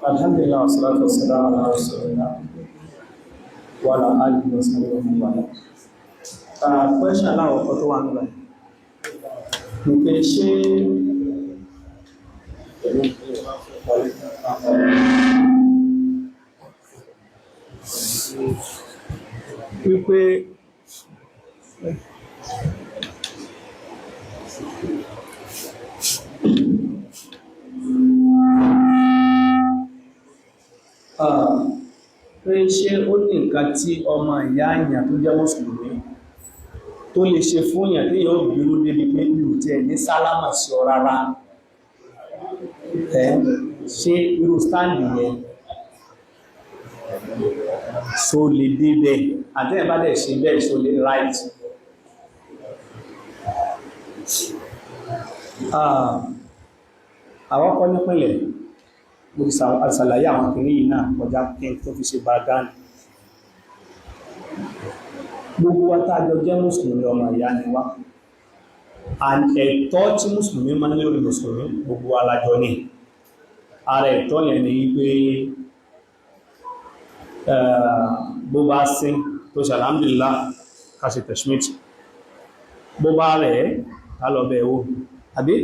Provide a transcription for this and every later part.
Alhamdulillah, wassalatu wassalamu ala rasulillah wa ala alihi wa sahbihi wa man wala. Question aláwọ̀kọ́ tó wà níbẹ̀ ni pé ṣé wípé pé ṣé ó ní nǹkan tí ọmọ ìyá èèyàn tó jẹ́ mùsùlùmí tó lè ṣe fún èèyàn tí yóò bínú débi pé mi ò tiẹ̀ ní sálámà sí ọ rárá? Ẹ́ ṣé irú stáǹdì yẹn so lè dé bẹ́ẹ̀? Àti ẹ̀ bá dẹ̀ ṣe bẹ́ẹ̀, so lè right? Àwọn kọ́ nípìnlẹ̀ mo ti ṣàlàyé àwọn kìíní yìí náà kọjá kí n tó fi ṣe bàgánì. Gbogbo wa tá a jọ jẹ́ mùsùlùmí, ọmọ ìyá ni wá, and ẹ̀tọ́ tí mùsùlùmí máa ń lórí mùsùlùmí, gbogbo wa lájọ ní. Ara ẹ̀tọ́ yẹn ni wípé bó bá sín tó ṣe alhamdulillah, ká ṣe tashmit. Bó bá rẹ̀, ká lọ bẹ̀ wò, àbí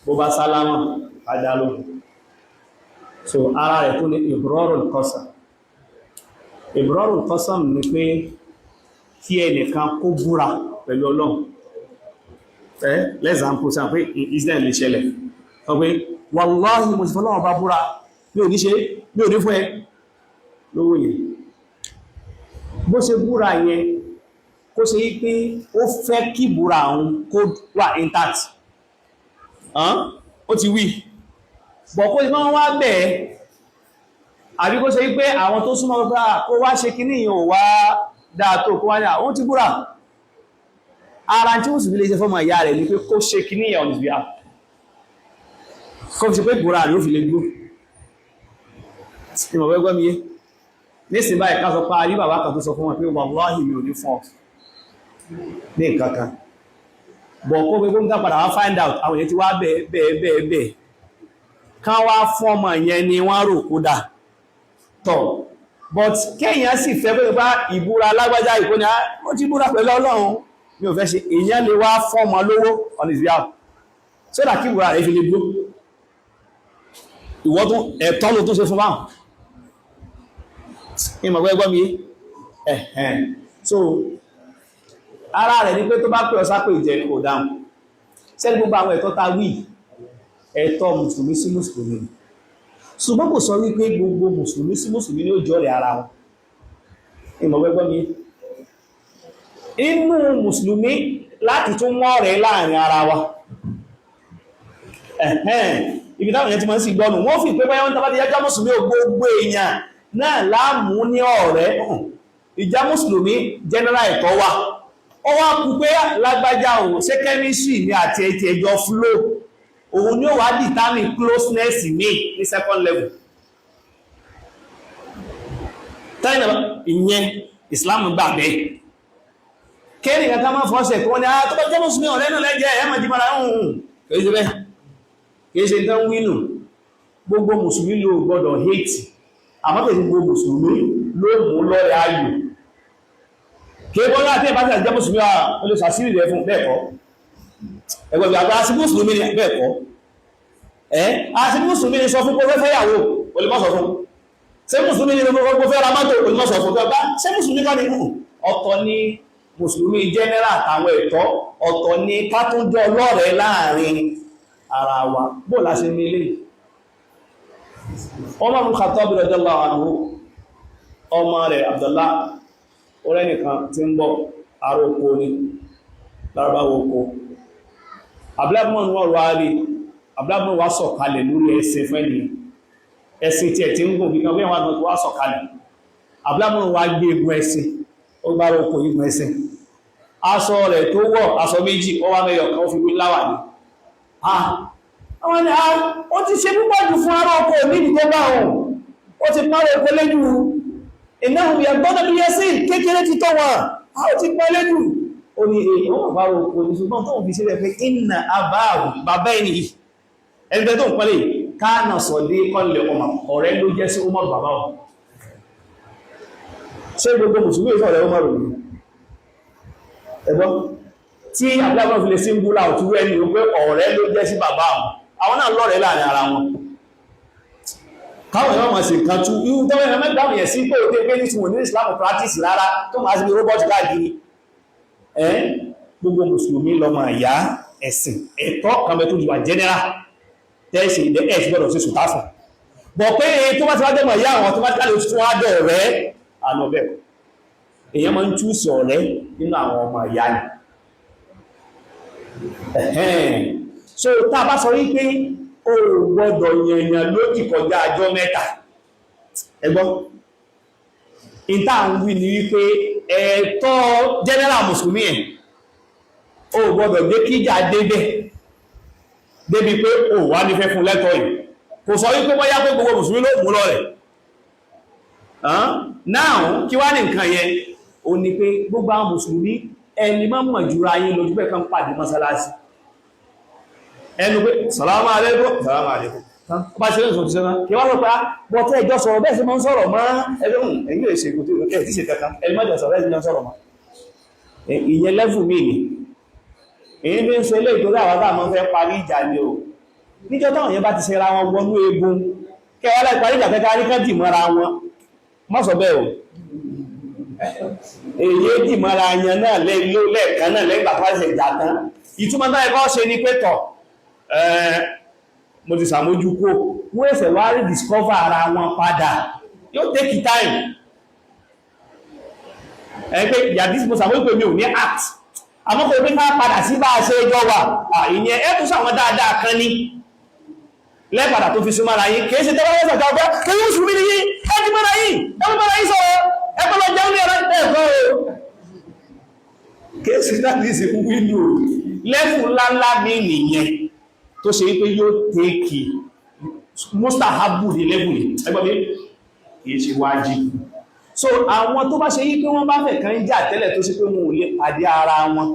bó bá sálámà, ká dá lóhùn. So ara rẹ̀ tó ní ibrarul qasam. Ibrarul qasam ni pé kí ẹnìkan kó búra pẹ̀lú Ọlọ́run. Ẹ́ lẹ́zàmpù sáà pé Israel lè ṣẹlẹ̀ sọ pé wallahi, mo sì fọ́lọ́wọ́ bá búra, mi ò ní ṣe, mi ò ní fún ẹ lówó yẹn. Bó ṣe búra yẹn, kó ṣe yí pé ó fẹ́ kí búra òun kó wà intact, ó ti wí bọ̀, kó ìmọ̀ wá bẹ̀ẹ́, àbí kó ṣe wípé àwọn tó súnmọ́ pé kó wá ṣe kíní yìí ò wá dáa tó, kó wá ní àwọn tí búra. Ara tí ó sì fi lè ṣe fọ́mọ ìyá rẹ̀ ní pé kó ṣe kíní yẹn on his behalf, kó fi ṣe pé búra rẹ̀ ó fi lè gbó. Ìmọ̀ wẹ́gbẹ́ mi yé nísìn báyìí, ká sọ pé ayé bàbá kan tó sọ fún wọn pé wallahi, mi ò ní fún ọ ní nǹkan kan bọ̀, kó pé kó padà wá find out àwọn èèyàn ti wá bẹ́ẹ̀ bẹ́ẹ̀ bẹ́ẹ̀ bẹ́ẹ̀, kán wá fún ọmọ yẹn ni wọ́n rò kó dà tọ̀. But kéèyàn sì fẹ́ pé bá ìbúra alágbájá ìkóni, ó ti búra pẹ̀lú Ọlọ́run, mi ò fẹ́ ṣe. Èèyàn lè wá fún ọmọ lówó on his behalf so that kí ìbúra rẹ̀ fi lè dúró. Ìwọ tún ẹ̀tọ́ ló tún ṣe fún báwọn. Ìmọ̀ pé gbọ́ mi yé? Ẹ̀hẹ̀n. So ara rẹ̀ ní pé tó bá pè ọ sápè jẹ, kò dáhùn. Sẹ́ni gbogbo àwọn ẹ̀tọ́ ta wí, ẹ̀tọ́ mùsùlùmí sí mùsùlùmí, ṣùgbọ́n kò sọ wípé gbogbo mùsùlùmí sí mùsùlùmí ní ó jọ rẹ̀ ara wọn. Ìmọ̀ pé gbọ́ mi yé? Inú mùsùlùmí láti tún mọ́ rẹ̀ láàrin ara wa. Ẹ̀hẹ́n, ibi táwọn èèyàn ti máa ń sì gbọ́nù, wọ́n fi pé báyọ́ wọ́n tàbí yájá mùsùlùmí ò, gbogbo èèyàn náà láàmú ní ọ̀rẹ́. Ìjà mùsùlùmí general ẹ̀tọ́ wà, ó wá kú pé lágbájá ò ṣé chemistry ní àti ẹ̀tì ẹjọ́ flow, òun ni ó wá determine closeness mi ní second level. Tẹ́yìn ìyẹn, Islam gbà bẹ́ẹ̀. Kéènì kankan máa fọ́ṣẹ̀ kí wọ́n ní tó bá jẹ́ mùsùlùmí, ọ̀rẹ́ náà lẹ́jẹ́ ẹ̀ máa jí mara ń. Kìí ṣe bẹ́ẹ̀, kìí ṣe tán wínú. Gbogbo mùsùlùmí ló gbọ́dọ̀ hate, àmọ́ kìí ṣe gbogbo mùsùlùmí ló mú lọ́rẹ̀ ayò. Kìí bọ́lá àti ìbáṣà jẹ́ mùsùlùmí, ó lè sàṣírí rẹ̀ fún, bẹ́ẹ̀ kọ́. Ẹgbẹ́ ìgbà àti mùsùlùmí ni, bẹ́ẹ̀ kọ́. Ẹ́ àti mùsùlùmí ni, sọ fún pé fẹ́ yàwó, ó lè má sọ fún. Ṣé mùsùlùmí ni mo fẹ́ ra mọ́tò, ó lè má sọ fún. Ṣé mùsùlùmí kọ́ ni? Ọ̀tọ̀ ni mùsùlùmí general àtàwọn ẹ̀tọ́, ọ̀tọ̀ ni ká tún jọ lọ́rẹ̀ẹ́ láàrin ara wa. Bó la ṣe nílé Umar ibn Khattab radiyallahu anhu, ọmọ rẹ̀ Abdullah, ọ̀rẹ́ nìkan tí ń bọ̀, ará oko ní lárúbáwò oko. Abúlábùn wọ́n wá rí Abúlábùn wá sọ̀kalẹ̀ lórí ẹṣin fẹ́ ni ẹṣin tí ẹ̀ tí ń gùn bí kan bí wọ́n wá sọ̀kalẹ̀. Abúlábùn wá gbé egun ẹṣin, ó gbára oko igun ẹṣin. Aṣọ rẹ̀ tó wọ̀, aṣọ méjì, ó wá mẹ́yọ̀ kan, ó fi wí láwà ní. Àwọn ni ó ti ṣe púpọ̀ jù fún ará oko níbi tó bá òun, ó ti pàrọ̀ oko léjù. Innahum yaghduna bil yasir, kékeré ti tó wọn, a ó ti pẹ́ léjù. Ó ní èyí wọ́n pàrọ̀ oko ní, ṣùgbọ́n tó ń fi sílẹ̀ pé inna abahu, bàbá ẹni yìí Ẹgbẹ́ tó ń pẹ́lẹ̀ káànà sọ̀dí kọ́lẹ̀ ọmọ ọ̀rẹ́ ló jẹ́ sí Umar bàbá ọ̀. Ṣé gbogbo mùsùlùmí ìfọ̀rẹ́ Umar rẹ̀? Ẹgbọ́n tí àbúlábọ́n fi lè síngúlà òtúrú ẹni wípé ọ̀rẹ́ ló jẹ́ sí bàbá wọn. Àwọn náà lọ́rẹ̀ẹ́ láàrin ara wọn. Káwọn èèyàn mọ̀ sí nǹkan tú irú tọ́wọ́ èèyàn mẹ́gbàá yẹn sí pé òtẹ́ pé ní tí wọ́n ní Islam practice rárá tó máa sí bí robot káàkiri. Ẹ́ gbogbo mùsùlùmí lọ́mọ ìyá ẹ̀sìn ẹ̀tọ́ kan bẹ tó ju wà general tẹ́ẹ̀sì ilẹ̀ ẹ̀ ti gbọ́dọ̀ sí sùtá fún. Bọ̀ pé tó bá ti wá jẹ́mọ̀ ìyá àwọn tó bá ti kálẹ̀ oṣù tó wá dọ̀ rẹ́ àná bẹ́ẹ̀ kọ́. Èèyàn máa ń túùsì ọ̀rẹ́ nínú àwọn ọmọ ìyá ni. Ẹ̀hẹ́n. So tá a bá sọ wípé o gbọ́dọ̀ yẹ̀yàn lódì kọjá ọjọ́ mẹ́ta, ẹgbọ́n ìta ń wí ni wípé ẹ̀tọ́ general mùsùlùmí ẹ̀ o gbọ́dọ̀ jẹ́ kíjà débẹ̀ débi pé o wà ní fẹ́ fún lẹ́tọ̀ yìí. Kò sọ wípé bóyá pé gbogbo mùsùlùmí ló mú lọ rẹ̀. Now kí wá ní nǹkan yẹn o ní pé gbogbo àwọn mùsùlùmí ẹni má mọ̀ jùra yín lójú pé kan pàdé mọ́sálásí ẹnu pé sàlámù aláìkùm sàlámù aláìkùm bá ṣe lẹ́sùn òṣìṣẹ́ náà kí wá lọ pé bọ́ tẹ́ ẹjọ́ sọ̀rọ̀ bẹ́ẹ̀ sí máa ń sọ̀rọ̀ mọ́ ẹgbẹ́ hùn ẹ̀yìn lè ṣe kò tí ṣe kankan ẹni mọ́jọ sọ̀rọ̀ bẹ́ẹ̀ sí máa ń sọ̀rọ̀ mọ́. Ìyẹn lẹ́fù mí ni èyí fi ń ṣe ilé ìtorí àwọn táwọn máa ń fẹ́ parí ìjà ni o. Níjọ́ táwọn yẹn bá ti ṣera wọn wọnú eegun kẹwàá láì parí ìjà kẹta rí kán dì mọ́ra wọn, má sọ bẹ́ẹ̀ o. Èyí dì mọ́ra yẹn náà lẹ́ẹ̀kan náà lẹ́gbà tó ṣe ìjà tán. Ìtumọ̀ táwọn ẹ̀kọ́ ṣe ni pé tọ̀ mo ti sàmójú kó wọ́n ẹ̀sẹ̀ wá rí discover ara wọn padà, yóò take time. Ẹ pé yàdí mo sàmójú pé mi ò ní act, àmọ́ kò pé ká padà sí bá a ṣe jọ wà, ìyẹn ẹ tún sàwọn dáadáa kan ní lẹ́pàdà tó fi súnmọ́ ara yín. Kìí ṣe tẹ́lá lẹ́sẹ̀ tó gbẹ́ kí yóò sùn mí nìyí, ẹ ti mọ́ra yín, ẹ mọ́ mọ́ra yín sọ̀rọ̀, ẹ kọ́ lọ jẹun ní ẹ̀rọ ẹ̀kọ́ o. Kìí ṣe láti ṣe wílò lẹ́fù ńláńlá mi nìyẹn tó ṣe wípé yóò tẹ́kì mustahabu ní lẹ́bù ní ẹgbọ́n mi kìí ṣe wájib. So àwọn tó bá ṣe yí pé wọ́n bá fẹ̀ kan jà tẹ́lẹ̀ tó ṣe pé wọn ò lè pàdé ara wọn,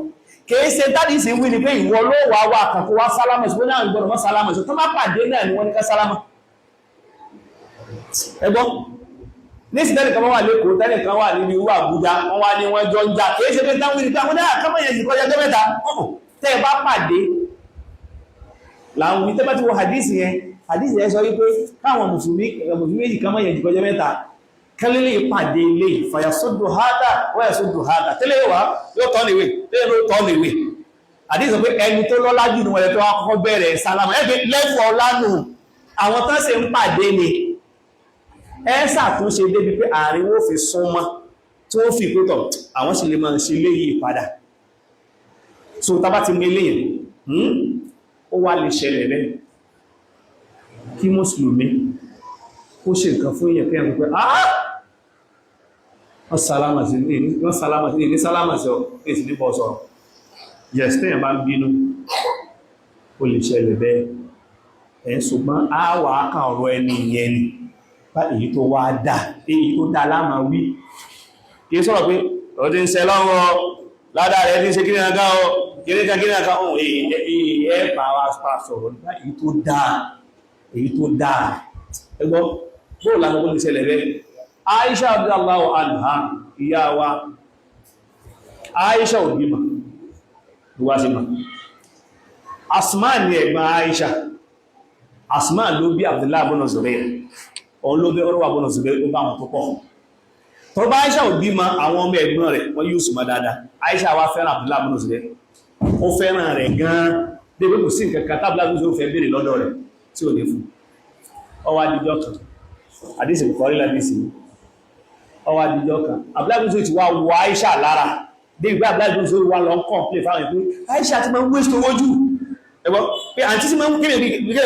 kìí ṣe tàbí sí wí ni pé ìwọ ló wà wà kàn kó wá sálámà sí, wọ́n náà gbọ́dọ̀ mọ́ sálámà sí, tó bá pàdé náà ni wọ́n ní ká sálámà. Ẹgbọ́n ní sí tẹ́nìkan wà lẹ́kọ̀ọ́ tẹ́nìkan wà níbi irú Àbújá, wọ́n wá ní wọ́n jọ ń jà, kìí ṣe pé táwọn wí ni pé àwọn náà kọ́mọ̀ yẹn sì kọjá ọjọ́ mẹ́ta tẹ́ ẹ bá pàdé láwọn ìtẹ́ bá ti wọ hadisi yẹn, hadisi yẹn sọ wípé káwọn mùsùlùmí méjì kan mọ́ yẹn jù kọjá mẹ́ta kẹ́lẹ́lẹ́ ìpàdé ilé fàyàsódò hádà wáyàsódò hádà tẹ́lẹ̀ yóò wá yóò tọ́ níwé tẹ́lẹ̀ ló tọ́ níwé. Hadisi sọ pé ẹni tó lọ́lá jù ní wọlé tó wá kọ́kọ́ bẹ̀rẹ̀ sálámà ẹgbẹ́ lẹ́fù ọlánù àwọn tán sì ń pàdé ni ẹ ṣàtúnṣe débi pé àárín wọn fi súnmọ́ tí wọ́n fi pé tọ̀ àwọn sì lè máa ṣe léyìí padà. So tá bá ti mú eléyìí ó wá lè ṣẹlẹ̀ lẹ́yìn kí mùsùlùmí kó ṣe nǹkan fún èèyàn kéèyàn pé ah wọ́n sálámà sí ní wọ́n sálámà sí ní sálámà sí ọ ní ìsìn nípa ọ̀sọ̀rọ̀. Yes, téèyàn bá ń bínú ó lè ṣẹlẹ̀ bẹ́ẹ̀ ẹ̀, ṣùgbọ́n á wà á kàn ọ̀rọ̀ ẹni ìyẹn ni bá èyí tó wá dà, èyí tó dá láàmà wí. Kì í sọ̀rọ̀ pé ó ti ń ṣe lọ́wọ́ ládàá rẹ̀ ti ń ṣe kí ní ọgá ọ kìníkan kìníkan ohun èyí ẹ bá wa sọ̀rọ̀ nípa èyí tó dáa, èyí tó dáa. Ẹgbọ́n bóò lásán kó lè ṣẹlẹ̀ bẹ́ẹ̀. Aisha radiyallahu anha ìyá wa Aisha ò bímọ ìwá sí ma. Asma ni ẹ̀gbọ́n Aisha. Asma ló bí Abdullahi ibn Zubair, òun ló bí Urwa ibn Zubair, ó bá wọn tó pọ̀. Tó bá Aisha ò bímọ, àwọn ọmọ ẹ̀gbọ́n rẹ̀ wọ́n yóò súnmọ́ dáadáa. Aisha wá fẹ́ràn Abdullahi ibn Zubair, ó fẹ́ràn rẹ̀ gan-an débi kò sí nǹkan kan tábìlá tó fẹ́ béèrè lọ́dọ̀ rẹ̀ tí ò ní fún. Ó wá dijọ́ kan, àdísì Bukhari ládìsì, ó wá dijọ́ kan Abdullahi ibn Zubair ti wá wọ Aisha lára débi pé Abdullahi ibn Zubair wá lọ ń kọ̀ǹplé fáwọn ìpín Aisha ti máa ń wéṣọ owó jù. Ẹ̀gbọ́n pé àǹtí sí máa ń kéde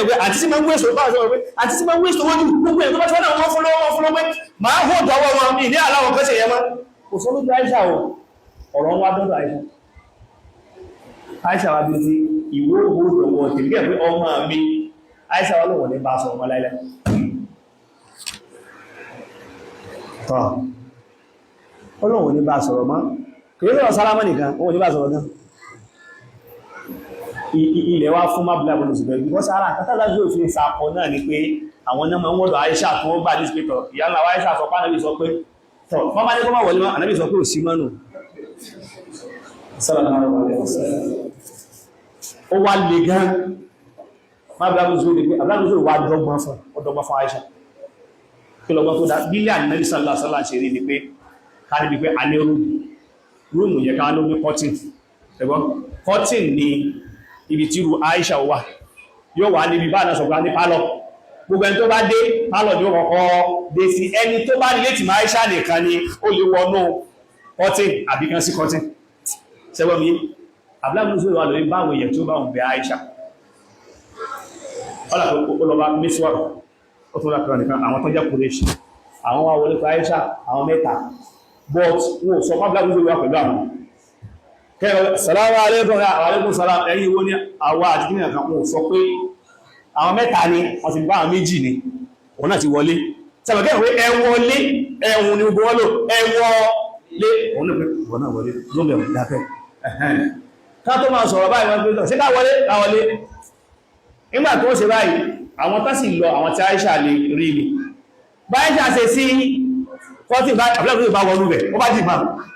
pé àǹtí sí máa ń wéṣọ báwọn sọ pé àǹtí sí máa ń wéṣọ owó jù, gbogbo ẹ̀ tó bá ti wọ́n náà wọ́n fún lọ́wọ́ wọ́n fún lọ́wọ́ máa hó dọ́wọ́ wọn ní ní aláwọ̀ kẹ́sẹ̀ yẹn mọ́. Kò sọ lójú Aisha o, ọ̀rọ̀ ń wá dọ́dọ̀ Aisha. Aisha wa bí ti ìwó owó dọ̀wọ́ tèmi kẹ́ pé ọmọ mi Aisha wa lọ́wọ́ ní bá sọ ọmọ láíláí. Tọ́ ọlọ́wọ́ ní bá sọ̀rọ̀ mọ́, kìí sọ̀rọ̀ sálámọ́ nìkan, òun ní bá sọ̀rọ̀ gan. Ilẹ̀ wá fún mábùlá bọ́lù sí bẹ̀rẹ̀ because ara àkátàlá yóò fi sàpọ̀ náà ni pé àwọn náà máa ń wọ́dọ̀ Aisha tó wọ́n gbà ní ìsìnkú ìyá ńlá Aisha sọ pé Ànábì sọ pé tọ̀ wọ́n bá ní kó má wọlé mọ́, Ànábì sọ pé ò sí mọ́nù. Ó wá le gan mábùlá bọ́lù sí pé àbúlá wá dọ́gbọ́n fún ọdọ́gbọ́n fún Aisha. Kí lọ́gbọ́n tó dá bílẹ̀ Ànábì sallallahu alaihi wasallam ṣe rí ni pé ká níbi pé a ní rúùmù, rúùmù yẹ ká ló ní kọ́tìn, ẹ̀gbọ́n kọ́tìn ni ibi tí irú Aisha wà, yóò wà níbi bá náà sọ̀gbà ní pálọ̀. Gbogbo ẹni tó bá dé pálọ̀ ní ó kọ́kọ́ dé sí, ẹni tó bá nílé tí ma Aisha nìkan ni ó lè wọnú kọ́tìn àbí kan sí kọ́tìn. Sẹ́gbọ́n mi, abúlábùsù wà lórí báwọn èèyàn tí ó bá wọn bẹ Aisha. Ọlọ́pàá mísọ́rọ̀ ó tún lápẹ̀rẹ̀ nìkan àwọn tó jẹ́ Kùrẹ́ṣì, àwọn wá wọlé fún Aisha àwọn mẹ́ta, but wọn ò sọ pábílábùsù wà pẹ̀lú àwọn. Salamu alaikum, alaikum salam, ẹ̀yin wo ní àwa àti kíni kan, wọ́n sọ pé àwọn mẹ́ta ni, wọ́n ti bá àwọn méjì ni, wọ́n náà ti wọlé. Sẹ́bẹ̀kẹ́ ìwé ẹ wọlé, ẹ̀hùn ni gbogbo wọ́n lò, ẹ wọlé, òun náà pé wọ́n náà wọlé, lóòmẹ̀ dákẹ́. Ká tó máa sọ̀rọ̀ báyìí wọ́n pé ṣé ká wọlé, ká wọlé. Nígbà tó ṣe báyìí, àwọn tá sì lọ, àwọn tí Aisha lè rí ni. Bá Aisha ṣe sí kọ́tí bá àbúlé bá wọnú rẹ̀, ó bá dìmá,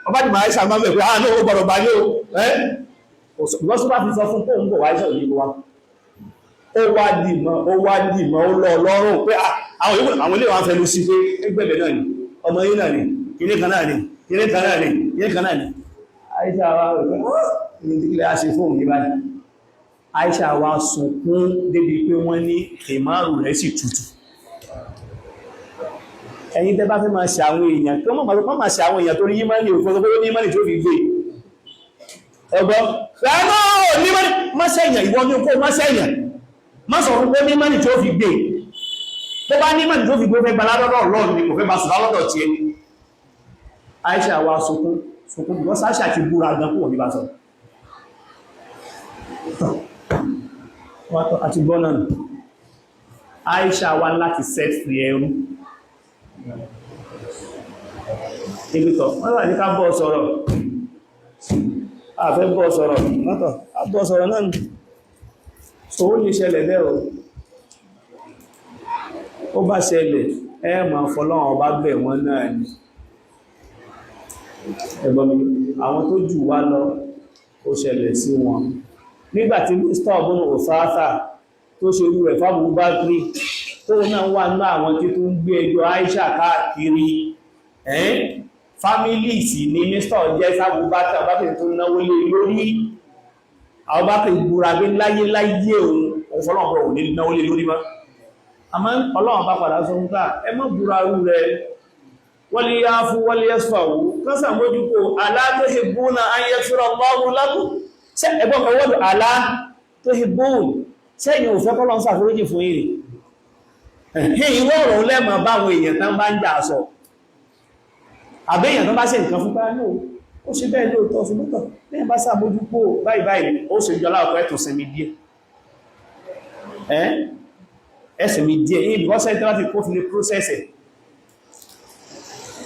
ó bá dìmá Aisha máa bẹ̀ pé àánú ó gbọ́dọ̀ bá ní o, ẹ́ ìwọ́n tó bá fi sọ fún kóhùn bò wá Aisha òní wa. Ó wá dìmọ́, ó wá dìmọ́, ó lọ lọ́rùn pé àwọn yòókù àwọn ilé wa ń fẹnu sí pé ẹgbẹ̀bẹ̀ náà ni, ọmọ yín náà ni, kíní kan náà ni, kíní kan náà ni, kíní kan náà ni. Aisha wa rẹ̀ pé ní kílẹ̀ á ṣe fóun ní báyìí. Aisha wa sunkún débi pé wọ́n ní ìmárù rẹ̀ sì tutù. Ẹ̀yin tẹ́ bá fẹ́ máa ṣe àwọn èèyàn kí wọ́n máa ṣe àwọn èèyàn torí yímánì òfin tó ní ìmánì tó fi gbé ọgbọ́ ránà ní má ṣẹ̀yàn, ìwọ ní kó má ṣẹ̀yàn, má sọ fún pé ní ìmánì tó fi gbé, tó bá ní ìmánì tó fi gbé fẹ́ gba ládọ́dọ̀ Ọlọ́run ni kò fẹ́ bá sùn lọ́dọ̀ tiẹ̀. Aisha wa sunkún sunkún bí wọ́n sáṣà ti búra gan kúrò ní bá sọ àti gbọ́nà. Aisha wa láti set free ẹrú. Ìgbìtọ̀, wọ́n wà ní ká bọ́ sọ̀rọ̀, àfẹ́ bọ́ sọ̀rọ̀, mọ́tọ̀, àbọ́ sọ̀rọ̀ náà nì. So ó lè ṣẹlẹ̀ bẹ́ẹ̀ o. Ó bá ṣẹlẹ̀, ẹ máa fọlọ́run ọba bẹ̀ wọ́n náà ni. Ẹ̀gbọ́n mi, àwọn tó jù wá lọ, ó ṣẹlẹ̀ sí wọn. Nígbàtí Mr. Ọ̀bùn Òsáátà tó ṣe irú rẹ̀ fáwọn Bakri, tó náà wà ní àwọn tí tó ń gbé ẹjọ́ Aisha káàkiri, ẹ́n fámílì sì ni Mr. jẹ́ sábúbákà Abubakar tó náwó lé lórí. Abubakar búra pé láyé láyé òun òun fọlọ́pọ̀ òun ní náwó lé lórí mọ́. Àmọ́ Ọlọ́run bá padà sọ nípa ẹ má búra rú rẹ, wọ́n lè yá fún wọ́n lè yẹ́ sọ̀wọ́ kọ́sà mójúkó alá tuhibbuna an yaghfira Allahu lakum. Ṣé ẹgbọ́n kan wọ́n alá tuhibbun, sẹ́yìn òfẹ́ kọ́lọ́ ń ṣàforíjì fún yìí? Ìwọ́ ọ̀rọ̀ lẹ́mọ̀ báwọn èèyàn tán bá ń jà sọ, àbẹ́yàn tán bá ṣe nǹkan fún báyìí ó ṣe bẹ́ẹ̀ lóòótọ́ fún mọ́tọ̀ lẹ́yìn bá sàmójúkó báyìí báyìí ó ṣe jọlá ọkọ̀ ẹ̀tùn sinmi díẹ̀, ẹ̀sìn mi díẹ̀ yìí because ẹ̀ tí kó fi lè process ẹ̀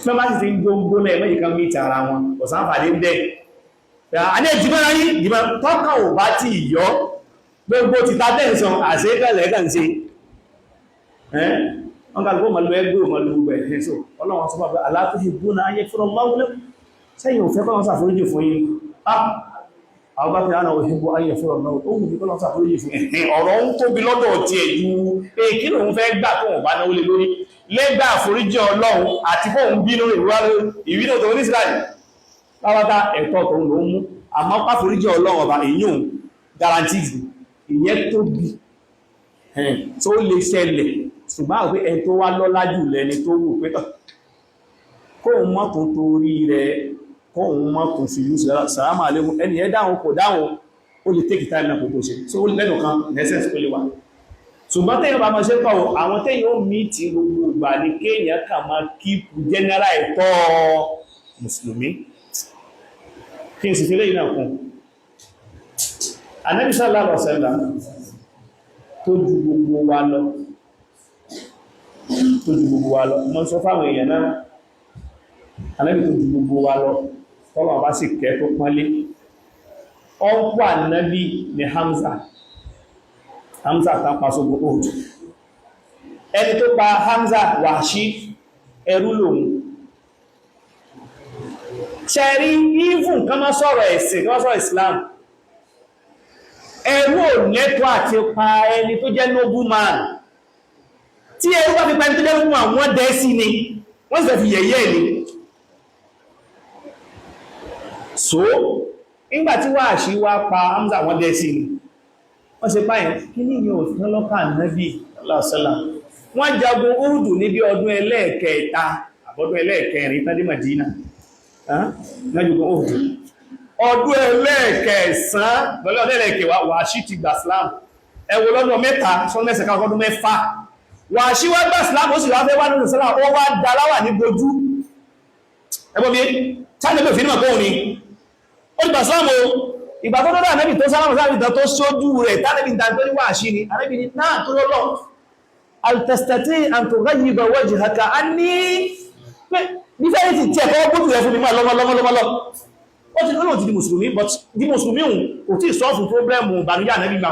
pẹ́ bá sì ti ń gbóngbó náà ẹ̀mẹ́jì kan mí tara wọn kò sáǹfààní ń bẹ́ẹ̀. Àní ìdìbò yìí ìdìbò tọ́kà ò bá ti yọ gbogbo ti ta tẹ́ǹsán àṣẹ́kẹ̀lẹ̀ kàn sí wọ́n kàlùkù mọ̀lú ẹgbẹ́ mọ̀lú gbogbo ẹ̀. So Ọlọ́run sọ pé aláàtúhì búna ayé fúnra lọ́wọ́lẹ́ sẹ́yìn òfẹ́ kọ́lọ́n ṣàforíjì fún yín. Àwọn bá fi hàn òhìnbó ayé fúnra lọ́wọ́ ó wù mí kọ́lọ́n ṣàforíjì fún yín. Ọ̀rọ̀ ń tóbi lọ́dọ̀ ti ẹ̀ ju pé kí lòun fẹ́ gbà tó wọn bá náwó lé lórí lẹ́gbà àforíjì Ọlọ́run àti fóun bínú ìwínú tó ní Ísírẹ́lì láwátá ẹ̀tọ́ tòun lòún mú, àmọ́ pàforíjì Ọlọ́run ọba èyí òun guaranteed ìyẹn tóbi tó lè ṣẹlẹ̀. Ṣùgbọ́n àwọn ẹni tó wá lọ́lá jù lẹ́ni tó wù pé tọ́ kóhun mọ́tún torí rẹ̀ kóhun mọ́tún fi yúsù sàrámà léhun ẹni ẹ dáhùn kò dáhùn ó lè take time náà kò tó ṣe so lẹ́nu kan nẹ́sẹ̀sì ó lè wà. Ṣùgbọ́n tẹ́yìn bá máa ṣe pọ̀ àwọn tẹ́yìn ó mí ti gbogbo ìgbà ní kéèyàn kà máa kíìpù general ẹ̀tọ́ mùsùlùmí. Kí n sì fi léyìn náà kún Ànábì sallallahu alaihi wasallam tó ju gbogbo wa lọ, tó ju gbogbo wa lọ, mọ́ sọ fáwọn èèyàn náà Ànábì tó ju gbogbo wa lọ, tọ́lọ̀ bá sì kẹ́ tó pọ́nlé, Ọkọ̀ ànábì ní Hamza. Hamza tán pa sógun Uhud. Ẹni tó pa Hamza, Wahshi, ẹrú lòun. Ṣẹ̀rí even kan má sọ̀rọ̀ ẹ̀sìn, kan má sọ̀rọ̀ Islam, ẹrú ò lẹ́tọ̀ọ́ àti pa ẹni tó jẹ́ noble man. Tí ẹrú bá fi pa ẹni tó jẹ́ noble man, wọ́n dẹ́ sí ni, wọ́n sì fẹ́ fi yẹ̀yẹ́ ni. So nígbàtí Wahshi wá pa Hamza, wọ́n dẹ́ sí ni, wọ́n ṣe páyẹ̀ kí ní ìyẹn òfin lọ́kà Nábì lọ́sọ́lá. Wọ́n jagun Uhudu ní bí ọdún ẹlẹ́ẹ̀kẹta àbọ́dún ẹlẹ́ẹ̀kẹrin tán dé Madina náà. Uhudu ọdún ẹlẹ́ẹ̀kẹsàn lọ́lẹ́ ọdún ẹlẹ́ẹ̀kẹwàá, Wahshi ti gbà Islam. Ẹ wò lọ́dún 3 sọ́dún mẹ́sàn ká ọdún 6, Wahshi wá gbà Islam. Ó sì wá fẹ́ wá nínú Islam, ó wá da láwà ní bojú. Ẹgbọ́n mi sáà òfin mọ̀ kóhun ni ó ti gbà Islam o. Ìgbà tó dọ́dọ̀ ànẹ́bì tó sálámù sáàbì tán tó sójú rẹ̀ tánẹ́bì ìdájọ́ ní Wahshi ni. Ànẹ́bì ni náà tó lọ́lọ́ altastati an tughayyiba wajhaka anni, pé bí fẹ́ ti tí ẹ̀kọ́ gbójú rẹ̀ fún mi máa lọ́mọlọ́mọlọ́. Ó ti lọ́nà ti di mùsùlùmí, but di mùsùlùmí òun kò tí solve problem ìbànújẹ́ ànẹ́bì gbà.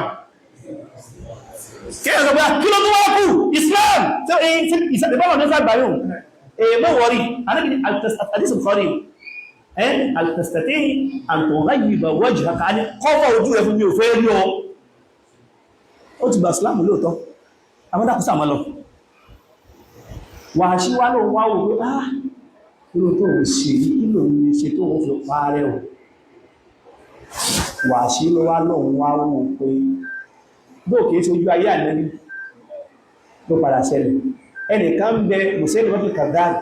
Kí ẹ̀ sọ pé kí ló tó wá kù Islam tí ìbáwọn ní sàgbà yóò èèmọ́ wọ̀rí. Ànẹ́bì ni àdísì Bukhari altastati an tughayyiba wajhaka anni, kọ́fà ojú rẹ̀ fún mi, ò fẹ́ rí ọ. Ó ti gbà Islam lóòótọ́, àwọn dákùsà mọ́ lọ. Wahshi wá lóun wá wò pé, ah, kí ló tó ń ṣe, kí ló ń ṣe tó ń fi parẹ́ o? Wahshi ló wá lóun wá wò pé bóò kìí ṣojú ayé ànábì ló padà ṣẹlẹ̀. Ẹnìkan ń bẹ, Musaylimatul Kadhdhab,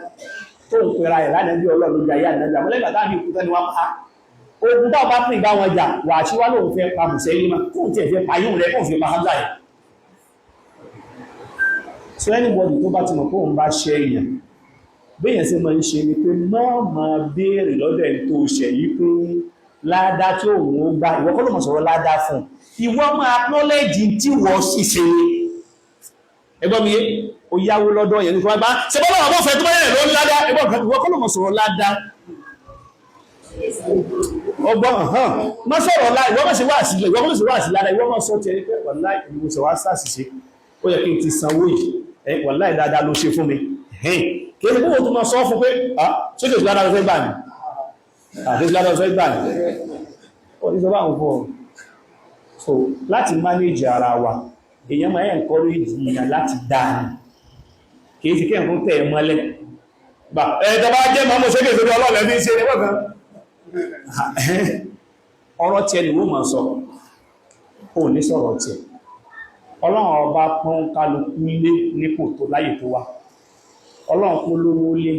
tó ń pera ẹ̀ lánàbí Ọlọ́run lójú ayé ànábì. Àmọ́ lẹ́gbàá táàbí ikú tán ni wọ́n pa ogun táwọn bá pín ìbá wọn jà. Wahshi wá lóun fẹ́ pa Musaylima, kóun tiẹ̀ fẹ́ pa yóò rẹ̀, kóun fi pa Hamza yìí. So anybody tó bá ti mọ̀ kóun bá ṣe èèyàn, béèyàn ṣe máa ń ṣe ni pé má máa béèrè lọ́dọ̀ ẹni tó ṣẹ̀ yìí pé ládá tí òun ó gbá. Ìwọ kọ́ ló mọ̀ sọ̀rọ̀ ládá fún. Ìwọ máa acknowledge tí wọ́n sì ṣe. Ẹgbọ́n mi yé? Ó yáwó lọ́dọ̀ yẹn ní kí wọ́n bá ṣe bọ́lá àwọn ọ̀fẹ́ tó bá yẹn ló ń ládá. Ẹgbọ́n, ìwọ kọ́ ló mọ̀ sọ̀rọ̀ ládá. Ọgbọ́n hàn má sọ̀rọ̀ lá. Ìwọ má ṣe wá sí, ìwọ má ṣe wá sí ládá. Ìwọ má sọ tiẹ̀ pé wàláì, ìwọ wá sàṣìṣe, ó yẹ kí n ti sanwó yìí. Wàláì, dáadáa ló ṣe fún mi. Kí ní kó tó máa sọ fún pé ṣé kìí ládá ló fẹ́ gbà ní àti ládá ló fẹ́ gbà ní ó ní sọ bá àwọn fún ọ. So láti manage ara wa, èèyàn máa encourage èèyàn láti dáa ní, kìí fi kẹ́yàn tó tẹ̀ ẹ mọ́lẹ̀ bà ẹ̀ tọba jẹ́ mọ́ ṣe kìí sórí ọlọ́ọ̀lẹ́ fi ń ṣe ẹgbẹ́ kan. Ọ̀rọ̀ tiẹ̀ ni wọ́n máa sọ, ò ní sọ̀rọ̀ tiẹ̀. Ọlọ́run Ọba pọ́n kálukú lé nípò tó láyè tó wà. Ọlọ́run kún lówó lé,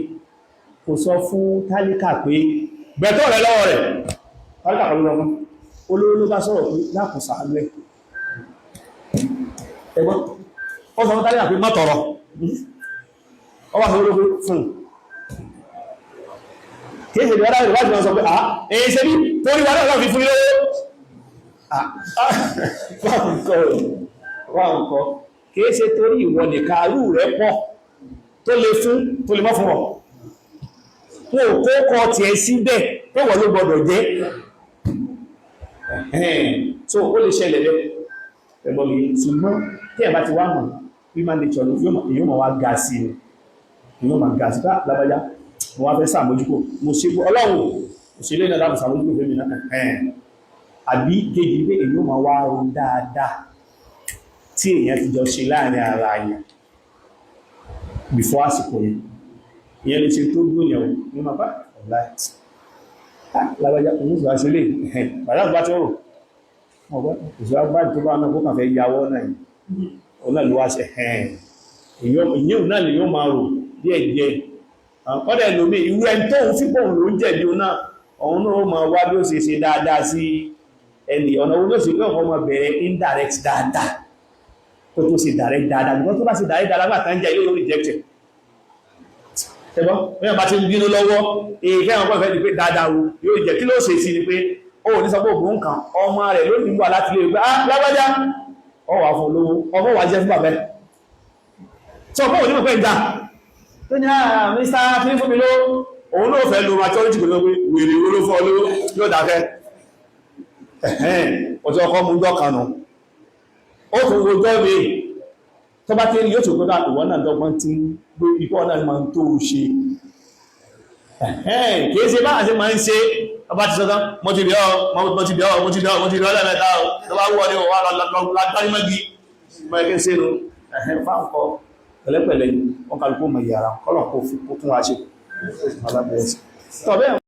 kò sọ fún tálíkà pé gbẹ̀tọ́ rẹ̀ lọ́wọ́ rẹ̀. Tálíkà kan ló lọ fún olówó, ló bá sọ̀rọ̀ pé lákùn sàánú ẹ̀. Ẹgbọ́n, ó sọ fún tálíkà pé má tọrọ. Ó wá sọ olówó fún kìí ṣe ìwádà ìwádìí wọn sọ pé ah, èyí ṣe bí torí wà náà fi fún ilé. Wà nǹkan kìí ṣe torí ìwọ nìkan, arú rẹ̀ pọ̀ tó lè fún, tó lè mọ́ fún ọ. Wọn ò kó kọ tiẹ̀ síbẹ̀ pé wọ́n ló gbọdọ̀ jẹ́. So ó lè ṣẹlẹ̀ bẹ́, ẹgbọ́n mi. Ṣùgbọ́n tí ẹ̀ bá ti wá mọ̀ human nature yóò mọ̀ wá ga sí ni, yóò mọ̀ ga sí bá lábájá. Mo wá fẹ́ sàmójúkò, mo ṣe Ọlọ́run òṣèlú náà dábò sàmójúkò fẹ́mi náà. Àbí kejì pé èyí ó máa wá ro dáadáa tí èèyàn ti jọ ṣe láàrin ara yẹn before àsìkò yẹn. Ìyẹn lè ṣe tó dún yẹn o ní ma bá ọ̀la lábájá òun sì wá ṣe lè bàtà tó bá ti rò òṣèlú bá tó bá náà kó kàn fẹ́ yàwọ́ náà yìí, òun náà ló wá ṣe. Ìyẹn náà lè yóò máa rò díẹ̀ díẹ̀. Ọ̀dẹ̀ lómi irú ẹni tó ń fípò òun ló ń jẹ̀bi, òun náà òun náà ó máa wá bí ó ṣe ṣe dáadáa sí ẹni. Ọ̀nà owó ló ṣe pé ọmọ bẹ̀rẹ̀ indirect dáadáa kó tó ṣe direct dáadáa, because tó bá ṣe direct dáadáa gbà tán jẹ́ ilé yóò reject. Ẹgbọ́n, wọ́n bá ti ń bínú lọ́wọ́ èyí kẹ́wọ̀n pọ̀ fẹ́ di pé dáadáa wo yóò jẹ́. Kí ló ṣe sí ni pé ó ní sọ pé ògùn kan ọmọ rẹ̀ ló ní wà láti lè gbé, ah, lágbájá, ọ wà fún olówó, ọmọ wà jẹ́ fún bàbẹ́ tí ọkọ̀ òní mọ̀ pé ìjà tó ní àà Mr. kí fún mi ló òun náà fẹ́ lo maturity pẹ̀lú pé wèrè owó ló fọ́ olówó yóò dákẹ́. Ẹ̀hẹ́n, ọjọ́ ọkọ̀ mú jọ́ kanù, ó tún rojọ́ mi tó bá tí yóò tún gbọ́dá ìwọ́n náà dọ́gbọ́n tí gbé ipò náà máa ń tó ṣe. Ẹ̀hẹ́n, kìí ṣe bá àṣẹ máa ń ṣe. Ọba ti sọ́tán, mo ti bí ọ́, mo ti bí ọ́, mo ti bí ọ́, mo ti bí ọ́ lẹ́mẹ́ta ọ́, tó bá wọ́ ní ọwọ́ lágbárímọ́gí mọ́ ẹgbẹ́ sínú. Ẹ̀hẹ́n, fáǹkọ́ pẹ̀lẹ́pẹ̀lẹ́, wọn kálukú mọ̀ yàrá kọ́lọ̀ kó fi kó tún wá ṣe. Tọ́ bẹ́ẹ̀.